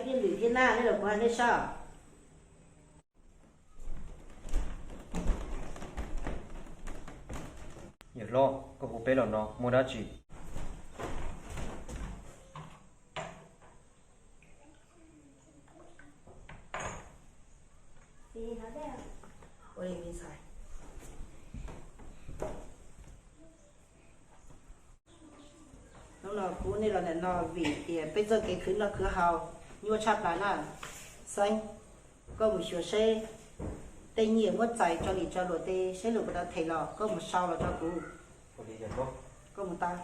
Lwm thiab na, nej los kuv hais nej sab. Yawm hlob, koj hu peb los no muaj dab tsi? Hnub no kuv nej los ntawm no vim tias peb txoj kev khwv noj khwv haus nyuaj tshaj plaws na. Xeeb, koj mus xyuas seb tej nyiaj muab txais tso lim tso luam tes seb luag puas tau them los koj mus sau los rau kuv. Koj mus tau.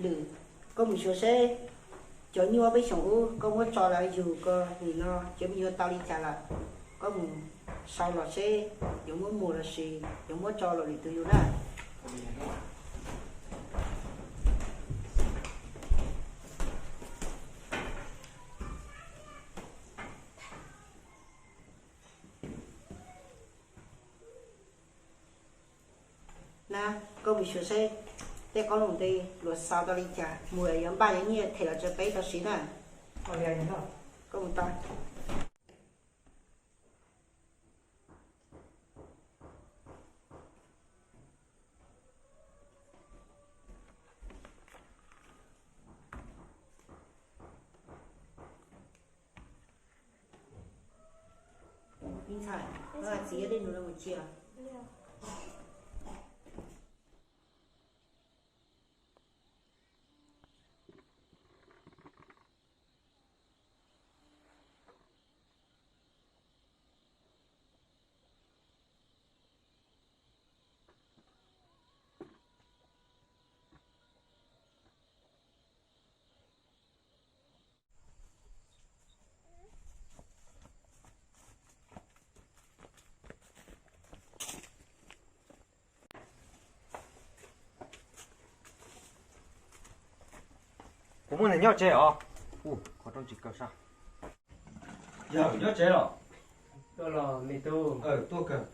Lwm, koj mus xyuas seb cov nyuaj peb xyoos ub koj muab tso los yug ko nim no cov me nyuam tau li cas lawm. Koj mus sau los seb yuav muab muag los sis yuav muab tso los lwm tus yug na. Na, koj mus xyuas seb tej qoob loo tes luag xaus tau li cas, mus yuav npaj yuav nyiaj them los rau peb tau siv na. Koj mus tau. Me ntxhais, koj txiv dej num no mus tsis? Kuv muaj neeg nyob tsev os. Qhov rooj tsis kaw sab. Yawg nyob tsev los? Tuaj los me tub. Tuaj kawg.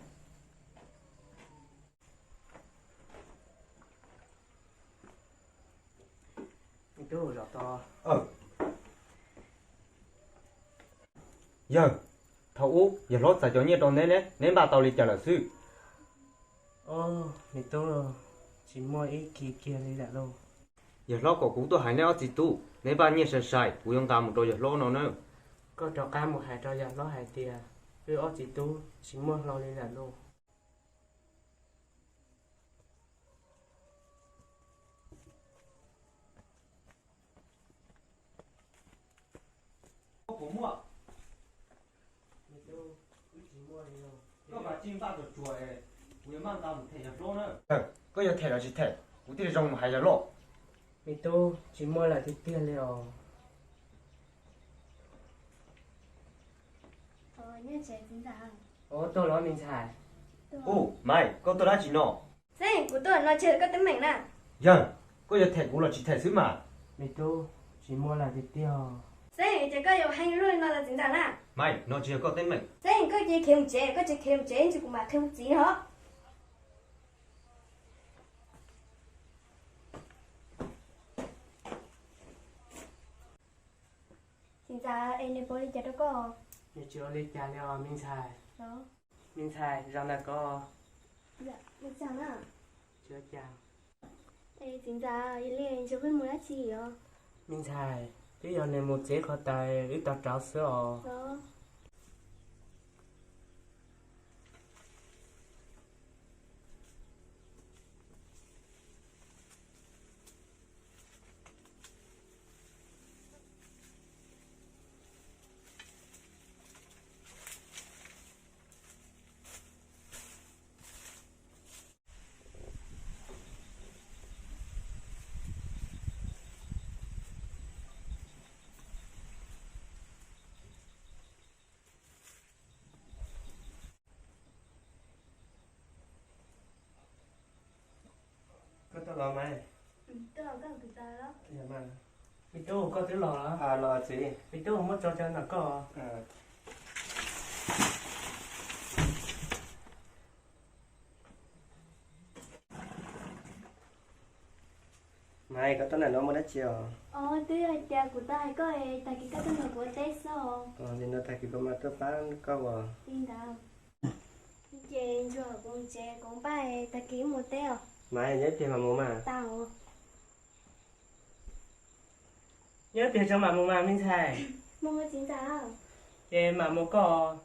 Yawg, thaum ub yawg hlob txais cov nyiaj rau neb ne, neb npaj tau li cas lawm xwb? Me tub, tsis muaj ib kis kiag li lawm lauj. Yawg hlob kom kuv tuaj hais neb ob txiv tub, neb npaj nyiaj sai sai, kuv yuav nqa mus rau yawg hlob no na. Koj rov qab mus hais rau yawg hlob hais tias wb ob txiv tub tsis muaj hlo li lawm lauj. Puas muaj? Koj mam tsis npaj tsuag tsuag, kuv yuav maj nqa mus them yawg hlob na. Koj yuav them los tsis them, kuv thiaj zoo mus hais yawg loj. Me tub, tsis muaj lawm tiag tiag li os. Tuaj los me ntxhais. Ub, Maiv, koj tuaj dab tsi no? Xeeb, kuv tuaj no tseg koj teeb meem na. Yawg, koj yuav them kuv los tsis them xwb mas. Me tub, tsis muaj lawm tiag tiag. Xeeb, ces koj yuav heev luaj li no los txiv ntxawm na. Maiv, no tsis yog koj teeb meem. Xeeb, koj cia li khiav mus tsev, koj tsis khiav mus tsev ntshe kuv mam qhia kuv txiv no. Txiv ntxawm, es nws puas ua li cas rau koj? Nws tsis ua li cas li os me ntxhais. Me ntxhais, zaum ntawm ko. Tsis ua cas. Es txiv ntxawm, yog li ntshe peb mus dab tsi os? Me ntxhais, twb yog nws mus txiav qhov taws wb tau rauv xwb os. Koj tuaj los Maiv? Me tub, koj twb los los? Los txiv. Me tub, muab tso rau ntawm koj. Maiv, koj tuaj ntawm no muaj dab tsi os? Twb yog hais tias kuv tau hais koj, tag kis koj tuaj nrog kuv ua teb xwb os. Nim no tag kis kuv mam tuaj pab koj ua. Li ntawd. Ces ntsuag kuv mus tsev, kuv npaj tag kis wb mus teb os. Maiv, nyob tiag mam mus mas. Tau. Nyob tiag tso mam mus mas me ntxhais. Mus txiv ntxawm. Ces mam mus koj.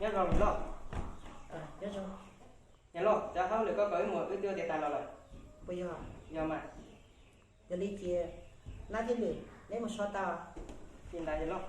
Nyob zoo niam loj. Niam loj, cov hauj lwm koj kom wb mus wb twb ua tiav tas los lawm. Puas yog? Yog mas. Yog li ces Nab thiab Lwm, neb mus so tau. Li ntawd niam loj.